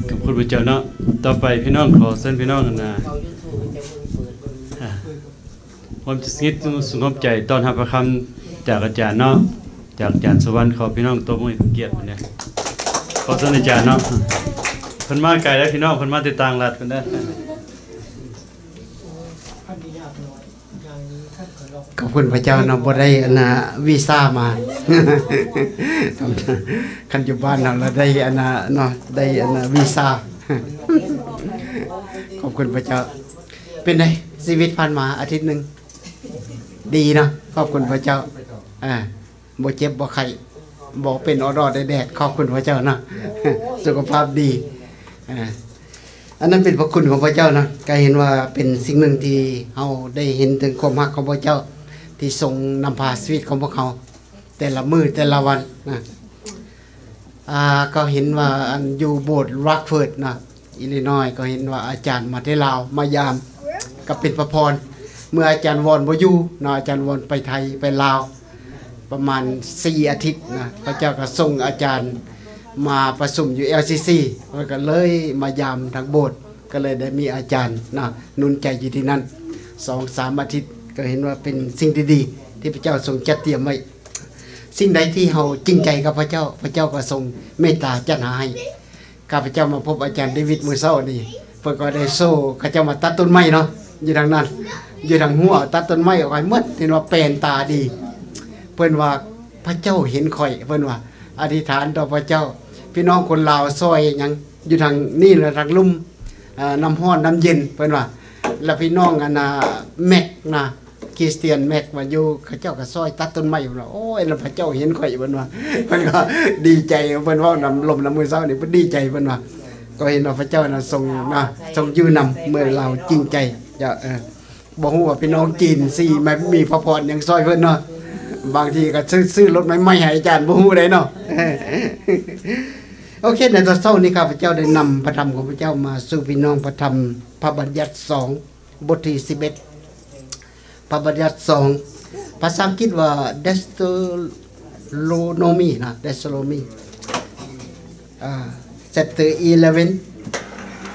ຂອບຄຸນພະເຈົ້າເນາະ. ຕໍ່ໄປພີ່ນ້ອງ ຂໍເຊີນພີ່ນ້ອງ ອັນນ່າ ຮ່ວມຈິດສະໜິດສຸງຄວາມໃຈ ຕ້ອນຮັບພະຄຳຈາກອາຈານເນາະ, ຈາກອາຈານສຸວັນ. ຂໍພີ່ນ້ອງຕົບມືໃຫ້ເປັນກຽດເພິ່ນແດ່. ຂໍເຊີນອາຈານເນາະ. ເພິ່ນມາໄກແລ້ວພີ່ນ້ອງ, ເພິ່ນມາແຕ່ຕ່າງລັດເພິ່ນເດີ. ຂອບຄຸນພະເຈົ້າເນາະ, ບໍ່ໄດ້ອັນນ່າ ວີຊາມາ. ຄັນຢູ່ບ້ານເຮົາລະໄດ້ອັນນ່າເນາະ, ໄດ້ອັນນ່າ ວີຊາ. ຂອບຄຸນພະເຈົ້າ. ເປັນໃດຊີວິດຜ່ານມາອາທິດໜຶ່ງ? ດີເນາະ, ຂອບຄຸນພະເຈົ້າ. ອ່າ ບໍ່ເຈັບບໍ່ໄຂ້ ບໍ່ເປັນອອດໆແດດໆ ຂອບຄຸນພະເຈົ້າເນາະ. ສຸຂະພາບດີ. ອ່າ ອັນນັ້ນເປັນພະຄຸນຂອງພະເຈົ້າເນາະ. ກະເຫັນວ່າເປັນສິ່ງໜຶ່ງທີ່ເຮົາໄດ້ເຫັນເຖິງຄວາມຮັກຂອງພະເຈົ້າ ທີ່ຊົງນຳພາຊີວິດຂອງພວກເຮົາແຕ່ລະມື້ແຕ່ລະວັນນະ. ອ່າ ກໍເຫັນວ່າອັນຢູ່ໂບດ Rockford ນະ Illinois ກໍເຫັນວ່າອາຈານມາແຕ່ລາວ ມາຢາມ ກໍເປັນພະພອນ. ເມື່ອອາຈານວອນບໍ່ຢູ່ເນາະ, ອາຈານວອນໄປໄທ ໄປລາວ ປະມານສີ່ອາທິດນະ, ພະເຈົ້າກໍສົ່ງອາຈານມາປະຊຸມຢູ່ ແອລຊີຊີ ເພິ່ນກໍເລີຍມາຢາມທາງໂບດ, ກໍເລີຍໄດ້ມີອາຈານນະ ໜູນໃຈຢູ່ທີ່ນັ້ນສອງສາມອາທິດ. ກໍເຫັນວ່າເປັນສິ່ງທີ່ດີ ທີ່ພະເຈົ້າຊົງຈັດຕຽມໄວ້. ສິ່ງໃດທີ່ເຮົາຈິງໃຈກັບພະເຈົ້າ, ພະເຈົ້າກໍຊົງເມດຕາຈັດຫາໃຫ້. ຂ້າພະເຈົ້າມາພົບອາຈານເດວິດມື້ເຊົ້ານີ້, ເພິ່ນກໍໄດ້ໂຊເຂົາເຈົ້າມາຕັດຕົ້ນໄມ້ເນາະ ຢູ່ທາງນັ້ນ, ຢູ່ທາງຫົວ ຕັດຕົ້ນໄມ້ອອກໃຫ້ໝົດ, ເຫັນວ່າແປນຕາດີ. ເພິ່ນວ່າພະເຈົ້າເຫັນຂ້ອຍ, ເພິ່ນວ່າອະທິຖານຕໍ່ພະເຈົ້າ. ພີ່ນ້ອງຄົນລາວຊ່ອຍຫຍັງ ຢູ່ທາງນີ້ລະ ທາງລຸ່ມ ເອີ ນ້ຳຮ້ອນນ້ຳເຢັນ ເພິ່ນວ່າ. ລະພີ່ນ້ອງອັນນ່າ ແມັກນະ ຄຣິສຕຽນແມັກ ວ່າຢູ່ ເຂົາເຈົ້າກໍຊ່ອຍຕັດຕົ້ນໄມ້ ເພິ່ນວ່າ. ໂອ້ຍ ລະພະເຈົ້າເຫັນຂ້ອຍ ເພິ່ນວ່າ. ເພິ່ນກໍດີໃຈ, ເພິ່ນເວົ້ານຳລົມນຳມື້ເຊົ້ານີ້ ເພິ່ນດີໃຈ ເພິ່ນວ່າ. ກໍເຫັນວ່າພະເຈົ້ານະຊົງນະ ຊົງຢູ່ນຳເມື່ອລາວຈິງໃຈ. ເຈົ້າ ເອີ ບໍ່ຮູ້ວ່າພີ່ນ້ອງຈີນຊິມາມີພະພອນຫຍັງຊ່ອຍເພິ່ນເນາະ, ບາງທີກໍຊື້ ຊື້ລົດໃໝ່ໆໃຫ້ອາຈານ ບໍ່ຮູ້ໃດເນາະ. ໂອເຄ ໃນຕອນເຊົ້ານີ້ ຂ້າພະເຈົ້າໄດ້ນຳພະທຳຂອງພະເຈົ້າມາສູ່ພີ່ນ້ອງ, ພະທຳພະບັນຍັດສອງ ບົດທີສິບເອັດ, ພະບັນຍັດສອງ ພາສາອັງກິດວ່າ Deuteronomy ນະ Deuteronomy ອ່າ chapter eleven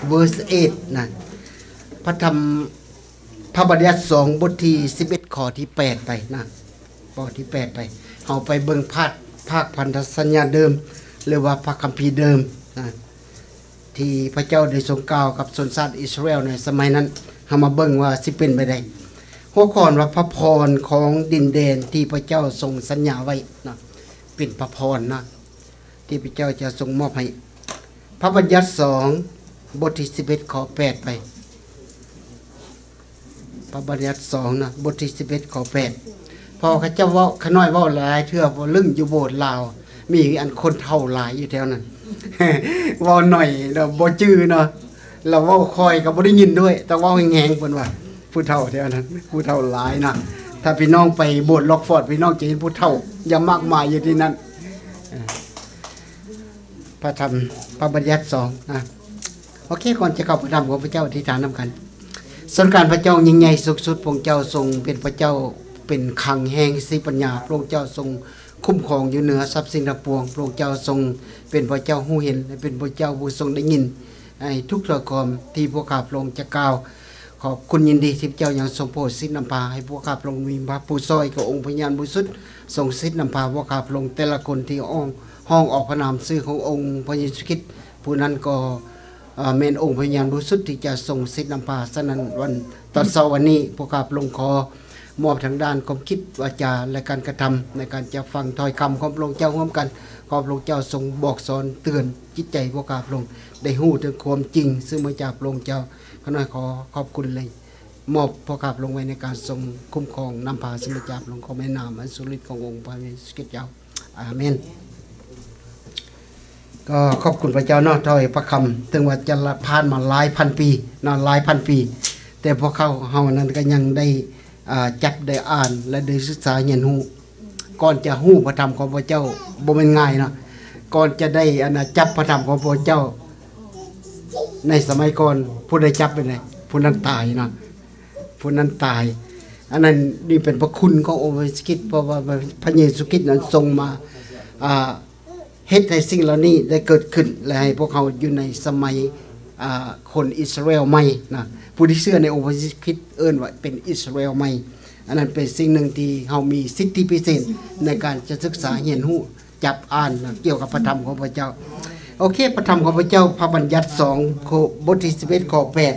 verse eight ນະ. ພະທຳ ພະບັນຍັດສອງ ບົດທີສິບເອັດ ຂໍ້ທີແປດໄປນະ, ຂໍ້ທີແປດໄປ. ເຮົາໄປເບິ່ງພາກ ພາກພັນທະສັນຍາເດີມ ຫຼືວ່າພະຄຳພີເດີມນະ ທີ່ພະເຈົ້າໄດ້ຊົງກ່າວກັບຊົນຊາດອິດສະຣາເອວໃນສະໄໝນັ້ນ. ເຮົາມາເບິ່ງວ່າຊິເປັນໄປໄດ້. ຫົວຂໍ້ວ່າ ພະພອນຂອງດິນແດນທີ່ພະເຈົ້າຊົງສັນຍາໄວ້ນະ, ເປັນພະພອນນະ ທີ່ພະເຈົ້າຈະຊົງມອບໃຫ້. ພະບັນຍັດສອງ ບົດທີສິບເອັດ ຂໍ້ແປດໄປ. ພະບັນຍັດສອງນະ ບົດທີສິບເອັດ ຂໍ້ແປດ. ເພາະວ່າເຂົາເຈົ້າເວົ້າ ຂະນ້ອຍເວົ້າຫຼາຍເທື່ອບໍ່ລຶ້ງຢູ່ໂບດລາວ, ມີອັນຄົນເຖົ້າຫຼາຍຢູ່ແຖວນັ້ນ ເວົ້າໜ້ອຍແລ້ວບໍ່ຈື່ເນາະ, ລະເວົ້າຄ່ອຍກໍບໍ່ໄດ້ຍິນດ້ວຍ, ຕ້ອງເວົ້າແຮງໆ ເພິ່ນວ່າ. ຜູ້ເຖົ້າແຖວນັ້ນ ຜູ້ເຖົ້າຫຼາຍນະ. ຖ້າພີ່ນ້ອງໄປໂບດ Rockford ພີ່ນ້ອງຈະເຫັນຜູ້ເຖົ້າຢ່າງມາກມາຍຢູ່ທີ່ນັ້ນ. ພະທຳ ພະບັນຍັດສອງນະ. ໂອເຄ ກ່ອນຈະເຂົ້າພະທຳຂອງພະເຈົ້າ ອະທິຖານນຳກັນ. ສະຫວັດການພະເຈົ້າຍິ່ງໃຫຍ່ສູງສຸດ, ພະອົງເຈົ້າຊົງເປັນພະເຈົ້າ ເປັນຄັງແຫ່ງສະຕິປັນຍາ, ພະອົງເຈົ້າຊົງຄຸ້ມຄອງຢູ່ເໜືອຊັບສິ່ງທັງປວງ, ພະອົງເຈົ້າຊົງເປັນພະເຈົ້າຮູ້ເຫັນ ແລະ ເປັນພະເຈົ້າຜູ້ຊົງໄດ້ຍິນໃນທຸກຖ້ອຍຄຳທີ່ພວກຂ້າພະອົງຈະກ່າວ. ຂອບຄຸນຍິນດີທີ່ພະເຈົ້າຍັງຊົງໂປດສິດນຳພາໃຫ້ພວກຂ້າພະອົງມີພະຜູ້ຊ່ອຍ ຄືອົງພະວິນຍານບໍລິສຸດ ຊົງສິດນຳພາພວກຂ້າພະອົງແຕ່ລະຄົນທີ່ຮ້ອງ ຮ້ອງອອກພະນາມຊື່ຂອງອົງພະເຢຊູຄຣິດ, ຜູ້ນັ້ນກໍ ເອີ ແມ່ນອົງພະວິນຍານບໍລິສຸດທີ່ຈະຊົງສິດນຳພາ. ສະນັ້ນ ວັນ ຕອນເຊົ້າວັນນີ້ ພວກຂ້າພະອົງຂໍມອບທາງດ້ານຄວາມຄິດ, ວາຈາ ແລະ ການກະທຳ ໃນການຈະຟັງຖ້ອຍຄຳຂອງພະອົງເຈົ້າຮ່ວມກັນ. ຂໍພະອົງເຈົ້າຊົງບອກສອນເຕືອນຈິດໃຈພວກຂ້າພະອົງ ໄດ້ຮູ້ເຖິງຄວາມຈິງ ຊຶ່ງມາຈາກພະອົງເຈົ້າ. ຂ້ານ້ອຍຂໍຂອບຄຸນ ແລະ ມອບພວກຂ້າພະອົງໄວ້ໃນການຊົງຄຸ້ມຄອງນຳພາ ຊຶ່ງມາຈາກພະອົງ ຂອງແມ່ນາມອັນສຸລິດຂອງອົງພະເຢຊູຄຣິດເຈົ້າ. ອາເມນ. ກໍຂອບຄຸນພະເຈົ້າເນາະ, ຖ້ອຍພະຄຳ ເຖິງວ່າຈະຜ່ານມາຫຼາຍພັນປີເນາະ, ຫຼາຍພັນປີ, ແຕ່ພວກເຮົາ ເຮົານັ້ນກໍຍັງໄດ້ ອ່າ ຈັບໄດ້ອ່ານ ແລະ ໄດ້ສຶກສາຮຽນຮູ້. ກ່ອນຈະຮູ້ພະທຳຂອງພະເຈົ້າບໍ່ແມ່ນງ່າຍເນາະ, ກ່ອນຈະໄດ້ອັນນ່າຈັບພະທຳຂອງພະເຈົ້າ ໃນສະໄໝກ່ອນ ຜູ້ໃດຈັບໄປໃດ ຜູ້ນັ້ນຕາຍເນາະ, ຜູ້ນັ້ນຕາຍ. ອັນນັ້ນນີ້ເປັນພະຄຸນຂອງອົງພະເຢຊູຄຣິດ, ເພາະວ່າພະເຢຊູຄຣິດນັ້ນຊົງມາ ອ່າ ເຮັດໃຫ້ສິ່ງເຫຼົ່ານີ້ໄດ້ເກີດຂຶ້ນ ແລະ ໃຫ້ພວກເຮົາຢູ່ໃນສະໄໝ ອາ ຄົນອິດສະຣາເອວໃໝ່ນະ. ຜູ້ທີ່ເຊື່ອໃນອົງພະເຢຊູຄຣິດເອີ້ນວ່າເປັນອິດສະຣາເອວໃໝ່. ອັນນັ້ນເປັນສິ່ງໜຶ່ງທີ່ເຮົາມີສິດທິພິເສດໃນການຈະສຶກສາຮຽນຮູ້ ຈັບອ່ານນະ ກ່ຽວກັບພະທຳຂອງພະເຈົ້າ. ໂອເຄ, ພະທຳຂອງພະເຈົ້າ, ພະບັນຍັດສອງ ຂໍ້ ບົດທີສິບເອັດ ຂໍ້ແປດ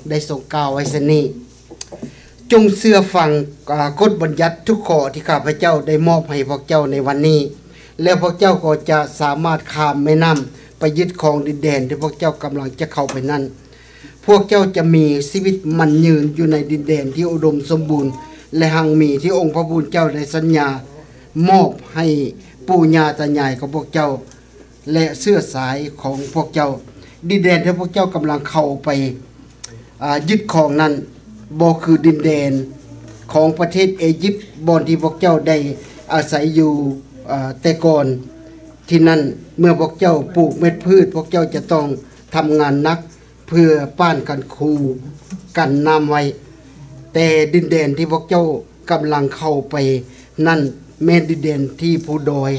ໄດ້ຊົງກ່າວໄວ້ເຊັ່ນນີ້: ຈົ່ງເຊື່ອຟັງ ອາ ກົດບັນຍັດທຸກຂໍ້ທີ່ຂ້າພະເຈົ້າໄດ້ມອບໃຫ້ພວກເຈົ້າໃນວັນນີ້, ແລ້ວພວກເຈົ້າກໍຈະສາມາດຂ້າມແມ່ນ້ຳໄປຍຶດຄອງດິນແດນທີ່ພວກເຈົ້າກຳລັງຈະເຂົ້າໄປນັ້ນ. ພວກເຈົ້າຈະມີຊີວິດໝັ້ນຍືນຢູ່ໃນດິນແດນທີ່ອຸດົມສົມບູນ ແລະ ຮັ່ງມີ ທີ່ອົງພະຜູ້ເປັນເຈົ້າໄດ້ສັນຍາມອບໃຫ້ປູ່ຍ່າຕາຍາຍຂອງພວກເຈົ້າ ແລະ ເຊື້ອສາຍຂອງພວກເຈົ້າ. ດິນແດນທີ່ພວກເຈົ້າກຳລັງເຂົ້າໄປ ອາ ຍຶດຄອງນັ້ນ ບໍ່ຄືດິນແດນຂອງປະເທດເອຢິບ ບ່ອນທີ່ພວກເຈົ້າໄດ້ອາໄສຢູ່ ອາ ແຕ່ກ່ອນ. ທີ່ນັ້ນ ເມື່ອພວກເຈົ້າປູກເມັດພືດ ພວກເຈົ້າຈະຕ້ອງທຳງານໜັກ ເພື່ອປ້ານຄັນຄູກັນນ້ຳໄວ້. ແຕ່ດິນແດນທີ່ພວກເຈົ້າກຳລັງເຂົ້າໄປນັ້ນ ແມ່ນດິນແດນທີ່ພູດອຍ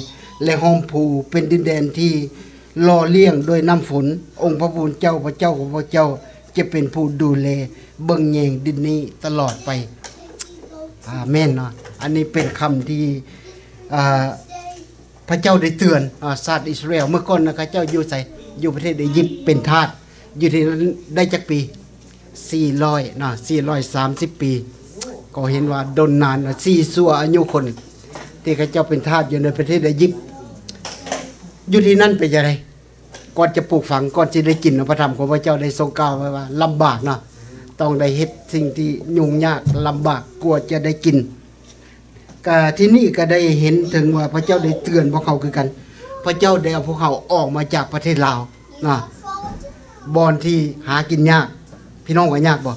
ແລະ ຫ້ອມພູ, ເປັນດິນແດນທີ່ຫຼໍ່ລ້ຽງດ້ວຍນ້ຳຝົນ. ອົງພະຜູ້ເປັນເຈົ້າ, ພະເຈົ້າຂອງພວກເຈົ້າ ຈະເປັນຜູ້ດູແລເບິ່ງແຍງດິນນີ້ຕະຫຼອດໄປ. ອາເມນເນາະ. ອັນນີ້ເປັນຄຳທີ່ ອາ ພະເຈົ້າໄດ້ເຕືອນ ອາ ຊາດອິດສະຣາເອວ. ເມື່ອກ່ອນນະ ເຂົາເຈົ້າຢູ່ໃສ? ຢູ່ປະເທດເອຢິບ ເປັນທາດຢູ່ທີ່ນັ້ນໄດ້ຈັກປີ? ສີ່ຮ້ອຍເນາະ ສີ່ຮ້ອຍສາມສິບປີ. ກໍເຫັນວ່າດົນນານເນາະ ສີ່ຊົ່ວອາຍຸຄົນ ທີ່ເຂົາເຈົ້າເປັນທາດຢູ່ໃນປະເທດເອຢິບ. ຢູ່ທີ່ນັ້ນເປັນຈັ່ງໃດ? ກ່ອນຈະປູກຝັງ ກ່ອນຊິໄດ້ກິນເນາະ, ພະທຳຂອງພະເຈົ້າໄດ້ຊົງກ່າວໄວ້ວ່າລຳບາກເນາະ, ຕ້ອງໄດ້ເຮັດສິ່ງທີ່ຫຍຸ້ງຍາກລຳບາກກວ່າຈະໄດ້ກິນ. ກະທີ່ນີ້ກະໄດ້ເຫັນເຖິງວ່າພະເຈົ້າໄດ້ເຕືອນພວກເຂົາຄືກັນ. ພະເຈົ້າໄດ້ເອົາພວກເຮົາອອກມາຈາກປະເທດລາວນະ, ບ່ອນທີ່ຫາກິນຍາກ. ພີ່ນ້ອງວ່າຍາກບໍ່?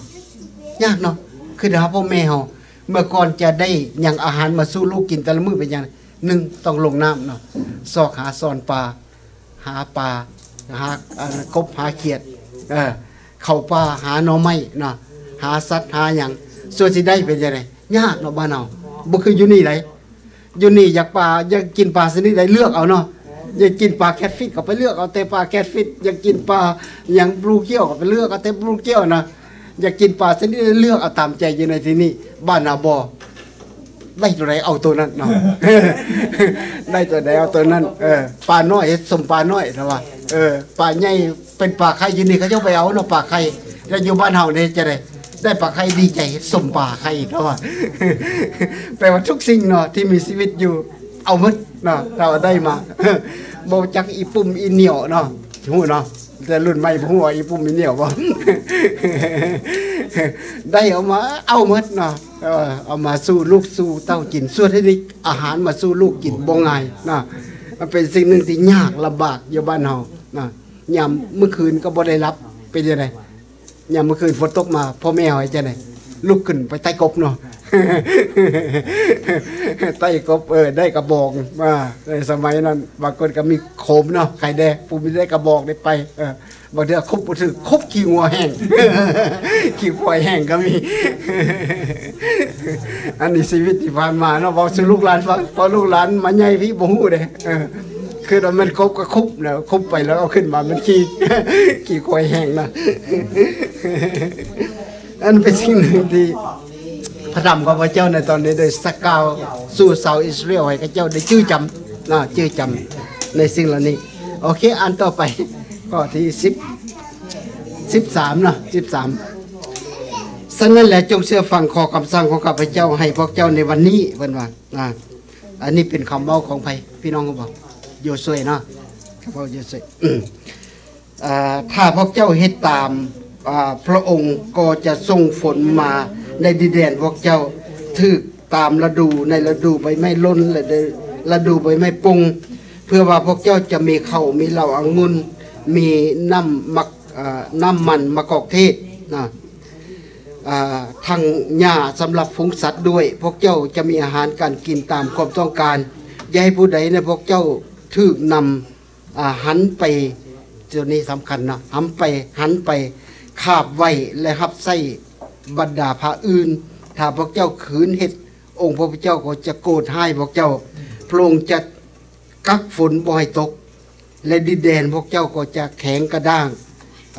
ຍາກເນາະ. ຄືຫາພໍ່ແມ່ເຮົາ ເມື່ອກ່ອນຈະໄດ້ຫຍັງອາຫານມາສູ່ລູກກິນແຕ່ລະມື້ເປັນຫຍັງ? ໜຶ່ງ ຕ້ອງລົງນ້ຳເນາະ, ຊອກຫາຊ່ອນປາ ຫາປາ ຫາ ອັນ ກົບ ຫາຂຽດ ເອີ ເຂົ້າປ່າ ຫາໜໍ່ໄມ້ເນາະ, ຫາສັດ ຫາຫຍັງ. ສ່ວນຊິໄດ້ເປັນຈັ່ງໃດ? ຍາກເນາະ ບ້ານເຮົາ ບໍ່ຄືຢູ່ນີ້ໃດ. ຢູ່ນີ້ຢາກປາ ຢາກກິນປາຊະນິດໃດ ເລືອກເອົາເນາະ, ຢາກກິນປາແຄດຟິດກໍໄປເລືອກເອົາແຕ່ປາແຄດຟິດ, ຢາກກິນປາຫຍັງບລູເກຍວກໍໄປເລືອກເອົາແຕ່ບລູເກຍວນະ, ຢາກກິນປາຊະນິດໃດເລືອກເອົາຕາມໃຈ. ຢູ່ໃນທີ່ນີ້ ບ້ານເຮົາບໍ່ ໄດ້ຕົວໃດເອົາຕົວນັ້ນເນາະ, ໄດ້ຕົວໃດເອົາຕົວນັ້ນ. ເອີ ປານ້ອຍເຮັດສົ້ມປານ້ອຍ ລະວ່າ. ເອີ ປາໃຫຍ່ເປັນປາໄຂ່ ຢູ່ນີ້ເຂົາເຈົ້າໄປເອົາເນາະ ປາໄຂ່, ແລ້ວຢູ່ບ້ານເຮົານີ້ຈະໄດ້ ໄດ້ປາໄຂ່ດີໃຈ ເຮັດສົ້ມປາໄຂ່ ລະວ່າ. ແປວ່າທຸກສິ່ງເນາະ ທີ່ມີຊີວິດຢູ່ ເອົາໝົດເນາະ ຖ້າວ່າໄດ້ມາ. ບໍ່ຈັກອີປຸ່ມອີໜຽວເນາະ ຮູ້ເນາະ. ແຕ່ລຸ້ນໃໝ່ບໍ່ຮູ້ວ່າອີປຸ່ມອີໜຽວບໍ່ ໄດ້ເອົາມາ ເອົາໝົດເນາະ. ເອີ ເອົາມາສູ່ລູກສູ່ເຕົ້າກິນ. ສ່ວນທີ່ໄດ້ອາຫານມາສູ່ລູກກິນບໍ່ງ່າຍເນາະ, ມັນເປັນສິ່ງໜຶ່ງທີ່ຍາກລຳບາກຢູ່ບ້ານເຮົາເນາະ. ຍາມມື້ຄືນກໍບໍ່ໄດ້ຫຼັບ ເປັນຈັ່ງໃດ? ຍາມມື້ຄືນຝົນຕົກມາ ພໍ່ແມ່ເຮົາເຮັດຈັ່ງໃດ? ລຸກຂຶ້ນໄປໄຕ່ກົບເນາະ ໄຕ່ກົບ. ເອີ ໄດ້ກະບອງມາ. ໃນສະໄໝນັ້ນ ບາງຄົນກໍມີໂຄມເນາະ ໄຂ່ແດ່, ຜູ້ມີໄດ້ກະບອງໄດ້ໄປ. ເອີ ບາງເທື່ອຄົບບໍ່ຖືກ ຄົບຂີ້ງົວແຫ້ງ ຂີ້ຄວາຍແຫ້ງກໍມີ. ອັນນີ້ຊີວິດທີ່ຜ່ານມາເນາະ ເວົ້າສູ່ລູກຫຼານຟັງ, ເພາະລູກຫຼານມາໃຫຍ່ພີ້ບໍ່ຮູ້ເດ້. ເອີ ຄືວ່າແມ່ນຄົບກໍຄົບແລ້ວ, ຄົບໄປແລ້ວເອົາຂຶ້ນມາແມ່ນຂີ້ ຂີ້ຄວາຍແຫ້ງນະ. ອັນເປັນສິ່ງໜຶ່ງທີ່ພະທຳຂອງພະເຈົ້າໃນຕອນນີ້ໄດ້ສະກ່າວສູ່ຊາວອິດສະຣາເອວ ໃຫ້ເຂົາເຈົ້າໄດ້ຈື່ຈຳນະ, ຈື່ຈຳໃນສິ່ງເຫຼົ່ານີ້. ໂອເຄ ອ່ານຕໍ່ໄປ ຂໍ້ທີສິບ ສິບສາມເນາະ ສິບສາມ. ສະນັ້ນແຫຼະ ຈົ່ງເຊື່ອຟັງຂໍ້ຄຳສັ່ງຂອງຂ້າພະເຈົ້າໃຫ້ພວກເຈົ້າໃນວັນນີ້ ເພິ່ນວ່າ. ອາ ອັນນີ້ເປັນຄຳເວົ້າຂອງໃຜ ພີ່ນ້ອງຮູ້ບໍ່? ໂຢຊວຍເນາະ, ຄຳເວົ້າໂຢຊວຍ. ອາ ຖ້າພວກເຈົ້າເຮັດຕາມ ອາ ພະອົງກໍຈະສົ່ງຝົນມາໃນດິນແດນພວກເຈົ້າ ຖືກຕາມລະດູ ໃນລະດູໃບໄມ້ຫຼົ່ນ ແລະ ລະດູໃບໄມ້ປົ່ງ ເພື່ອວ່າພວກເຈົ້າຈະມີເຂົ້າ ມີເຫຼົ້າອະງຸ່ນ ມີນ້ຳໝາກ ອາ ນ້ຳມັນມະກອກເທດນະ, ອາ ທັງຫຍ້າສຳລັບຝູງສັດດ້ວຍ. ພວກເຈົ້າຈະມີອາຫານການກິນຕາມຄວາມຕ້ອງການ. ຢ່າໃຫ້ຜູ້ໃດໃນພວກເຈົ້າຖືກນຳ ອາ ຫັນໄປ, ໂຕນີ້ສຳຄັນເນາະ, ຫັນໄປ ຫັນໄປຄາບໄຫວ້ ແລະ ຮັບໃຊ້ບັນດາພະອື່ນ. ຖ້າພວກເຈົ້າຂືນເຮັດ, ອົງພະພຸດທະເຈົ້າກໍຈະໂກດຮ້າຍພວກເຈົ້າ. ພະອົງຈະກັກຝົນບໍ່ໃຫ້ຕົກ ແລະດິນແດນພວກເຈົ້າກໍຈະແຂງກະດ້າງ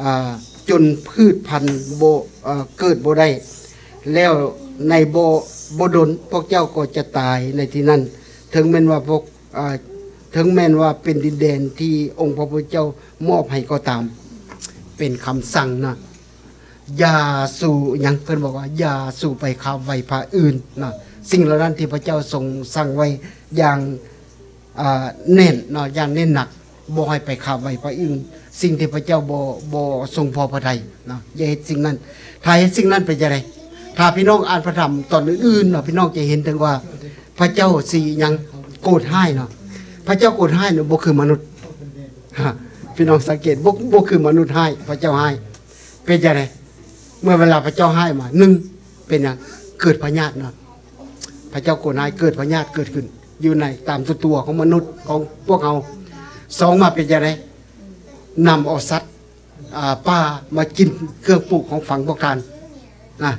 ອາ ຈົນພືດພັນບໍ່ ເອີ ເກີດບໍ່ໄດ້ ແລ້ວໃນບໍ່ ບໍ່ດົນພວກເຈົ້າກໍຈະຕາຍໃນທີ່ນັ້ນ ເຖິງແມ່ນວ່າພວກ ອາ ເຖິງແມ່ນວ່າເປັນດິນແດນທີ່ອົງພະພຸດທະເຈົ້າມອບໃຫ້ກໍຕາມ. ເປັນຄຳສັ່ງນະ ຢ່າສູ່ຫຍັງ ເພິ່ນບອກວ່າ ຢ່າສູ່ໄປຄາບໄຫວ້ພະອື່ນນະ. ສິ່ງເຫຼົ່ານັ້ນທີ່ພະເຈົ້າຊົງສັ່ງໄວ້ຢ່າງ ອາ ແໜ້ນເນາະ ຢ່າງແໜ້ນໜັກ ບໍ່ໃຫ້ໄປຄາບໄຫວ້ພະອື່ນ. ສິ່ງທີ່ພະເຈົ້າບໍ່ ບໍ່ຊົງພໍພະໄທເນາະ ຢ່າເຮັດສິ່ງນັ້ນ. ຖ້າເຮັດສິ່ງນັ້ນເປັນຈັ່ງໃດ? ຖ້າພີ່ນ້ອງອ່ານພະທຳຕອນອື່ນໆເນາະ ພີ່ນ້ອງຈະເຫັນເຖິງວ່າ ພະເຈົ້າຊິຫຍັງ ໂກດຮ້າຍເນາະ. ພະເຈົ້າໂກດຮ້າຍເນາະ ບໍ່ຄືມະນຸດ. ຮະ ພີ່ນ້ອງສັງເກດ ບໍ່ ບໍ່ຄືມະນຸດຮ້າຍ ພະເຈົ້າຮ້າຍ. ເປັນຈັ່ງໃດ? ເມື່ອເວລາພະເຈົ້າຮ້າຍມາ ໜຶ່ງ ເປັນຫຍັງ? ເກີດພະຍາດເນາະ. ພະເຈົ້າໂກດຮ້າຍ ເກີດພະຍາດເກີດຂຶ້ນຢູ່ໃນ ຕາມຕົວໆຂອງມະນຸດ ຂອງພວກເຮົາ. ສອງ ມາເປັນຈັ່ງໃດ? ນຳເອົາສັດ ອາ ປ່າມາກິນເຄື່ອງປູກຂອງຝັງພວກທ່ານນະ.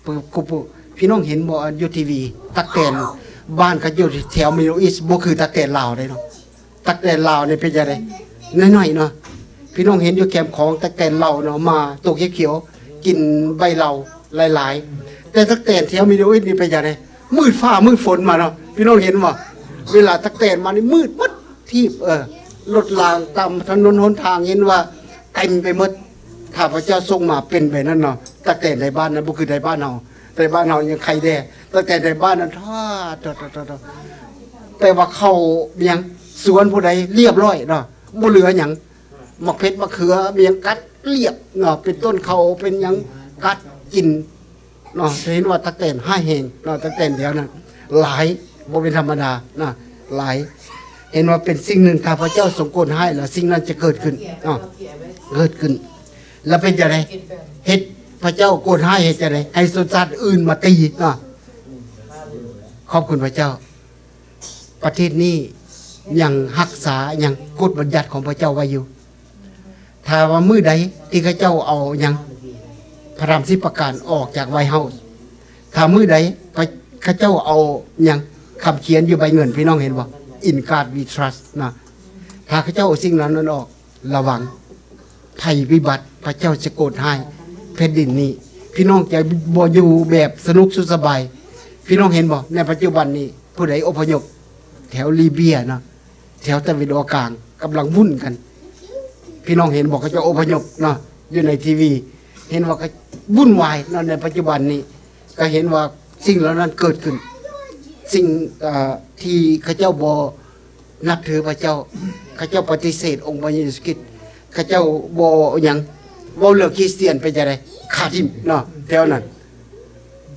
ພີ່ນ້ອງເຫັນບໍ່ ຢູ່ທີວີ ຕັກແຕນບ້ານເຂົາຢູ່ແຖວມິດເດິນອີສ ບໍ່ຄືຕັກແຕນລາວເດ້ເນາະ. ຕັກແຕນລາວນີ້ເປັນຈັ່ງໃດ? ນ້ອຍໆເນາະ. ພີ່ນ້ອງເຫັນຢູ່ແຄມຂອງ ຕັກແຕນລາວເນາະ ມາໂຕຂຽວໆ ກິນໃບລາວຫຼາຍໆ. ແຕ່ຕັກແຕນແຖວມິດເດິນອີສນີ້ເປັນຈັ່ງໃດ? ມືດຟ້າມືດຝົນມາເນາະ. ພີ່ນ້ອງເຫັນບໍ່? ເວລາຕັກແຕນມານີ້ມືດໝົດ ທີ່ ເອີ ລົດລາງຕາມຖະໜົນຫົນທາງເຫັນວ່າເຕັມໄປໝົດ. ຖ້າພະເຈົ້າສົ່ງມາເປັນແບບນັ້ນເນາະ ຕັກແຕນໄທບ້ານນັ້ນບໍ່ຄືໄທບ້ານເຮົາ. ໄທບ້ານເຮົາຍັງໄຄແດ່ ຕັ້ງແຕ່ໄທບ້ານນັ້ນ ທາ ໂຕໆໆໆ ແປວ່າເຂົ້າຫຍັງ ສວນຜູ້ໃດລຽບລ້ອຍເນາະ ບໍ່ເຫຼືອຫຍັງ. ໝາກເຜັດໝາກເຂືອຫຍັງກັດລຽບເນາະ ເປັນຕົ້ນເຂົ້າເປັນຫຍັງກັດກິນເນາະ. ຈະເຫັນວ່າຕັກແຕນຮ້າຍແຮງເນາະ ຕັກແຕນແຖວນັ້ນຫຼາຍ ບໍ່ເປັນທຳມະດານະ ຫຼາຍ. ເຫັນວ່າເປັນສິ່ງໜຶ່ງ ຖ້າພະເຈົ້າຊົງໂກດຮ້າຍແລ້ວ ສິ່ງນັ້ນຈະເກີດຂຶ້ນເນາະ ເກີດຂຶ້ນ. ແລ້ວເປັນຈັ່ງໃດ? ເຮັດ ພະເຈົ້າໂກດຮ້າຍເຮັດຈັ່ງໃດ? ໃຫ້ຊົນຊາດອື່ນມາຕີເນາະ. ຂອບຄຸນພະເຈົ້າ. ປະເທດນີ້ຍັງຮັກສາຫຍັງ ກົດບັນຍັດຂອງພະເຈົ້າໄວ້ຢູ່. ຖ້າວ່າມື້ໃດທີ່ເຂົາເຈົ້າເອົາຫຍັງ ພະທຳສິບປະການອອກຈາກໄວເຮົາ ຖ້າມື້ໃດ ພະ ເຂົາເຈົ້າເອົາຫຍັງ ຄຳຂຽນຢູ່ໃບເງິນ ພີ່ນ້ອງເຫັນບໍ່? In God We Trust ນະ. ຖ້າເຂົາເຈົ້າເອົາສິ່ງເຫຼົ່ານັ້ນອອກ ລະວັງ ໄພວິບັດ ພະເຈົ້າຈະໂກດຮ້າຍແຜ່ນດິນນີ້. ພີ່ນ້ອງຈະບໍ່ຢູ່ແບບສະໜຸກສຸກສະບາຍ. ພີ່ນ້ອງເຫັນບໍ່? ໃນປັດຈຸບັນນີ້ ຜູ້ໃດອົບພະຍົບ ແຖວລີເບຍເນາະ ແຖວຕາເວັນອອກກາງ ກຳລັງວຸ້ນກັນ. ພີ່ນ້ອງເຫັນບໍ່? ເຂົາເຈົ້າອົບພະຍົບເນາະ ຢູ່ໃນທີວີ ເຫັນວ່າ ວຸ້ນວາຍເນາະ ໃນປັດຈຸບັນນີ້. ກໍເຫັນວ່າສິ່ງເຫຼົ່ານັ້ນເກີດຂຶ້ນ ສິ່ງ ເອີ ທີ່ເຂົາເຈົ້າບໍ່ ນັບຖືພະເຈົ້າ ເຂົາເຈົ້າປະຕິເສດອົງພະເຢຊູຄຣິດ ເຂົາເຈົ້າບໍ່ຫຍັງ ເວົ້າເລື່ອງຄຣິສຕຽນເປັນຈັ່ງໃດ? ຂ້າຖິ້ມເນາະ ແຖວນັ້ນ.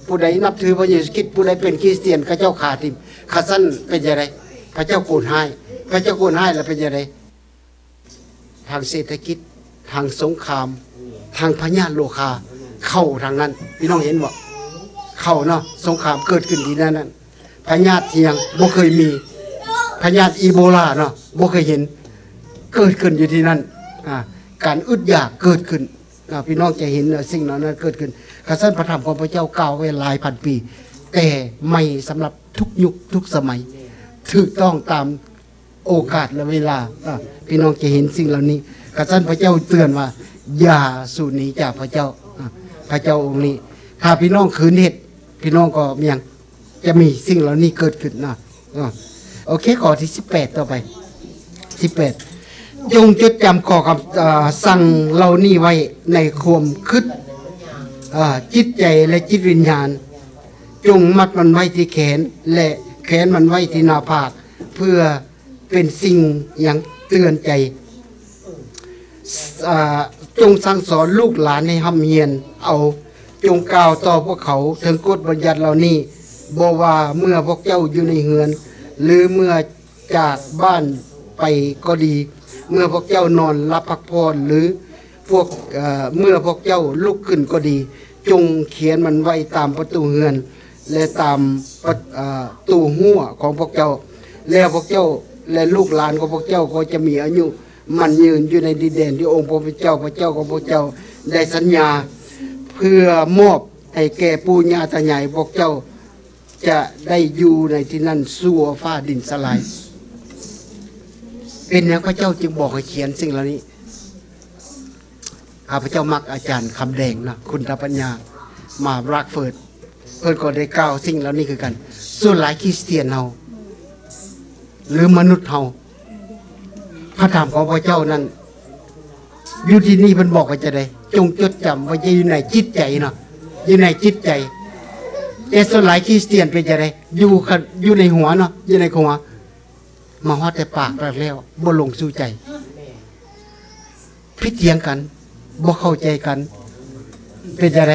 ຜູ້ໃດນັບຖືພະເຢຊູຄຣິດ ຜູ້ໃດເປັນຄຣິສຕຽນ ເຂົາເຈົ້າຂ້າຖິ້ມ. ຄັນຊັ້ນເປັນຈັ່ງໃດ? ພະເຈົ້າໂກດຮ້າຍ ພະເຈົ້າໂກດຮ້າຍແລ້ວເປັນຈັ່ງໃດ? ທາງເສດຖະກິດ ທາງສົງຄາມ ທາງພະຍາດໂລຄາ ເຂົ້າທາງນັ້ນ. ພີ່ນ້ອງເຫັນບໍ່? ເຂົ້າເນາະ ສົງຄາມເກີດຂຶ້ນທີ່ນັ້ນ. ພະຍາດທີ່ຍັງບໍ່ເຄີຍມີ ພະຍາດອີໂບລາເນາະ ບໍ່ເຄີຍເຫັນ ເກີດຂຶ້ນຢູ່ທີ່ນັ້ນ. ອາ ການອຶດຢາກເກີດຂຶ້ນ. ອາ ພີ່ນ້ອງຈະເຫັນ ເອີ ສິ່ງເຫຼົ່ານັ້ນເກີດຂຶ້ນ. ຄັນຊັ້ນພະທຳຂອງພະເຈົ້າກ່າວໄວ້ຫຼາຍພັນປີ ແຕ່ໃໝ່ສຳລັບທຸກຍຸກທຸກສະໄໝ ຖືກຕ້ອງຕາມໂອກາດ ແລະ ເວລາ. ອາ ພີ່ນ້ອງຈະເຫັນສິ່ງເຫຼົ່ານີ້. ຄັນຊັ້ນພະເຈົ້າເຕືອນວ່າ ຢ່າສູນໜີຈາກພະເຈົ້າ. ອາ ພະເຈົ້າອົງນີ້ ຖ້າພີ່ນ້ອງຄືນເຮັດ ພີ່ນ້ອງກໍມີຫຍັງ ຈະມີສິ່ງເຫຼົ່ານີ້ເກີດຂຶ້ນເນາະ. ເນາະ ໂອເຄ ຂໍ້ທີສິບແປດ ຕໍ່ໄປ ສິບແປດ ຈົ່ງຈົດຈຳຂໍ້ຄຳ ເອີ ສັ່ງເຫຼົ່ານີ້ໄວ້ໃນຄວາມຄິດ ເອີ ຈິດໃຈ ແລະ ຈິດວິນຍານ. ຈົ່ງມັດມັນໄວ້ທີ່ແຂນ ແລະ ແຂວນມັນໄວ້ທີ່ໜ້າຜາກ ເພື່ອ ເປັນສິ່ງຫຍັງເຕືອນໃຈ. ອາ ຈົ່ງສັ່ງສອນລູກຫຼານໃຫ້ຮ່ຳຮຽນເອົາ. ຈົ່ງກ່າວຕໍ່ພວກເຂົາເຖິງກົດບັນຍັດເຫຼົ່ານີ້, ບໍ່ວ່າເມື່ອພວກເຈົ້າຢູ່ໃນເຮືອນ ຫຼື ເມື່ອຈາກບ້ານໄປກໍດີ, ເມື່ອພວກເຈົ້ານອນຫຼັບພັກຜ່ອນ ຫຼື ພວກ ເອີ ເມື່ອພວກເຈົ້າລຸກຂຶ້ນກໍດີ, ຈົ່ງຂຽນມັນໄວ້ຕາມປະຕູເຮືອນ ແລະ ຕາມປະ ເອີ ຕູຮົ້ວຂອງພວກເຈົ້າ. ແລ້ວພວກເຈົ້າ ແລະ ລູກຫຼານຂອງພວກເຈົ້າກໍຈະມີອາຍຸໝັ້ນຍືນຢູ່ໃນດິນແດນທີ່ອົງພະເຈົ້າ ພະເຈົ້າຂອງພວກເຈົ້າໄດ້ສັນຍາ ເພື່ອມອບໃຫ້ແກ່ປູ່ຍ່າຕາຍາຍພວກເຈົ້າ ຈະໄດ້ຢູ່ໃນທີ່ນັ້ນຊົ່ວຟ້າດິນສະຫຼາຍ. ເປັນຫຍັງພະເຈົ້າຈຶ່ງບອກໃຫ້ຂຽນສິ່ງເຫຼົ່ານີ້? ຂ້າພະເຈົ້າມັກອາຈານຄຳແດງເນາະ ຄຸນຕາປັນຍາ ມາບລັກເຟີດ ເພິ່ນກໍໄດ້ກ່າວສິ່ງເຫຼົ່ານີ້ຄືກັນ. ສ່ວນຫຼາຍຄຣິສຕຽນເຮົາ ຫຼືມະນຸດເຮົາ ພະທຳຂອງພະເຈົ້ານັ້ນ ຢູ່ທີ່ນີ້ເພິ່ນບອກວ່າຈະໄດ້ ຈົ່ງຈົດຈຳໄວ້ຢູ່ໃນຈິດໃຈເນາະ ຢູ່ໃນຈິດໃຈ. ແຕ່ສ່ວນຫຼາຍຄຣິສຕຽນເປັນຈັ່ງໃດ? ຢູ່ ຢູ່ໃນຫົວເນາະ ຢູ່ໃນຫົວ ມາຮອດແຕ່ປາກແລ້ວ ບໍ່ລົງສູ່ໃຈ. ຜິດຖຽງກັນ ບໍ່ເຂົ້າໃຈກັນ ເປັນຈັ່ງໃດ?